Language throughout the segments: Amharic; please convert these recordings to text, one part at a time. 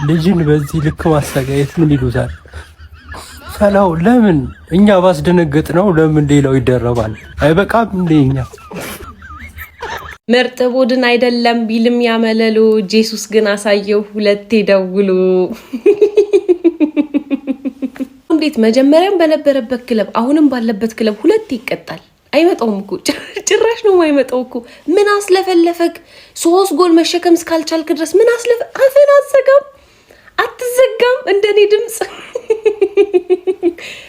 ልጅን በዚህ ልክ ማሰቃየት ምን ይሉታል? ሰላው ለምን እኛ ባስደነገጥ ነው? ለምን ሌላው ይደረባል? አይበቃም እንዴ እኛ? ምርጥ ቡድን አይደለም ቢልም ያመለሉ፣ ጄሱስ ግን አሳየው ሁለቴ ደውሎ። እንዴት መጀመሪያም በነበረበት ክለብ አሁንም ባለበት ክለብ ሁለቴ ይቀጣል? አይመጣውም እኮ፣ ጭራሽ ነው የማይመጣው እኮ። ምን አስለፈለፈክ? ሶስት ጎል መሸከም እስካልቻልክ ድረስ ምን አስለፈ? አፍን አትዘጋም፣ አትዘጋም። እንደኔ ድምፅ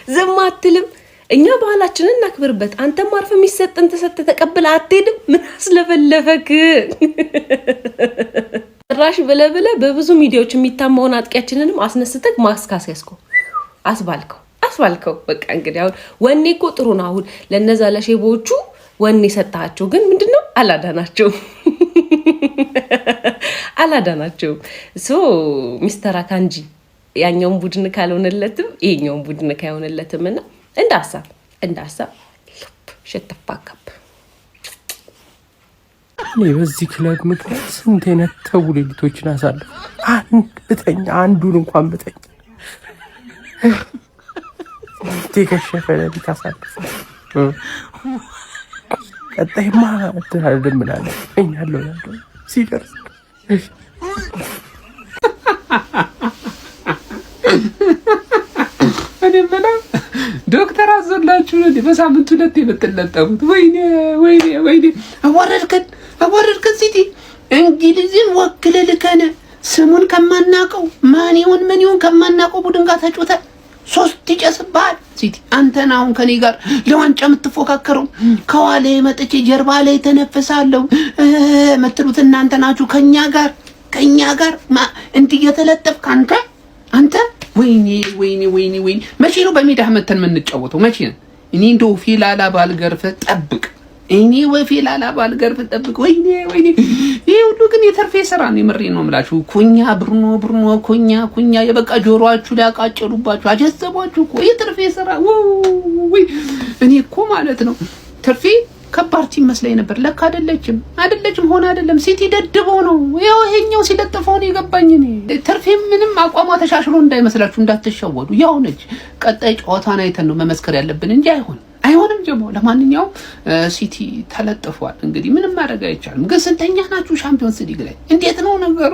ዝም አትልም። እኛ ባህላችንን እናክብርበት። አንተም አርፈ የሚሰጥን ተሰጥተህ ተቀብለህ አትሄድም። ምን አስለፈለፈክ? ጭራሽ ብለህ ብለህ በብዙ ሚዲያዎች የሚታማውን አጥቂያችንንም አስነስተህ ማስካስ ያዝከው፣ አስባልከው አስባልከው። በቃ እንግዲህ አሁን ወኔ እኮ ጥሩ ነው። አሁን ለነዛ ለሼቦቹ ወኔ ሰጣቸው፣ ግን ምንድነው አላዳናቸውም፣ አላዳናቸውም። So Mister አካንጂ ያኛውን ቡድን ካልሆነለትም ይሄኛውን ቡድን ካይሆንለትም እና እንደ ሀሳብ shut the fuck up። እኔ በዚህ ክለብ ምክንያት ስንት የነተቡ ሌሊቶችን አሳልፍ። አንድ ብተኛ፣ አንዱን እንኳን ብተኛ የከሸፈ ሌሊት አሳልፍ። ቀጣይማ እንትን አልደምናለ እኛለሁ ያለው ሲደርስ። እኔ የምለው ዶክተር አዞላችሁ ነው እንዴ በሳምንት ሁለት የምትለጠፉት? ወይኔ ወይኔ ወይኔ! አዋረድከን፣ አዋረድከን። ሲቲ እንግሊዝን ወክለህ ልከን ስሙን ከማናውቀው፣ ማን ይሁን ምን ይሁን ከማናውቀው ቡድን ጋር ተጫውተህ ሶስት ይጨስብሃል። ሲቲ አንተን አሁን ከኔ ጋር ለዋንጫ የምትፎካከረው፣ ከኋላ መጥቼ ጀርባ ላይ ተነፍሳለሁ የምትሉት እናንተ ናችሁ። ከኛ ጋር እንዲህ እየተለጠፍክ አንተ ወይኔ ወይኔ ወይኔ ወይኔ! መቼ ነው በሜዳህ መተን የምንጫወተው? መቼ ነው? እኔ እንደው ፊላላ ባልገርፍህ ጠብቅ። እኔ ወፊላላ ባልገርፍህ ጠብቅ። ወይኔ ወይኔ! ይሄ ሁሉ ግን የተርፌ ስራ ነው። የምሬን ነው የምላችሁ። ኩኛ፣ ብሩኖ፣ ብሩኖ፣ ኩኛ፣ ኩኛ፣ የበቃ ጆሮአችሁ ላይ አቃጨሉባችሁ፣ አጀዘቧችሁ እኮ የትርፌ ስራ። ውይ እኔ እኮ ማለት ነው ትርፌ ከባድ team መስለኝ ነበር። ለካ አይደለችም፣ አይደለችም፣ ሆነ አይደለም። ሲቲ ደድቦ ነው ያው ይሄኛው ሲለጥፈው ነው የገባኝ። እኔ ትርፌ ምንም አቋሟ ተሻሽሎ እንዳይመስላችሁ፣ እንዳትሸወዱ። ያው ነች። ቀጣይ ጨዋታን አይተን ነው መመስከር ያለብን እንጂ አይሆን አይሆንም ጀሞ። ለማንኛውም ሲቲ ተለጥፏል። እንግዲህ ምንም ማድረግ አይቻልም። ግን ስንተኛ ናችሁ ሻምፒዮንስ ሊግ ላይ? እንዴት ነው ነገሩ?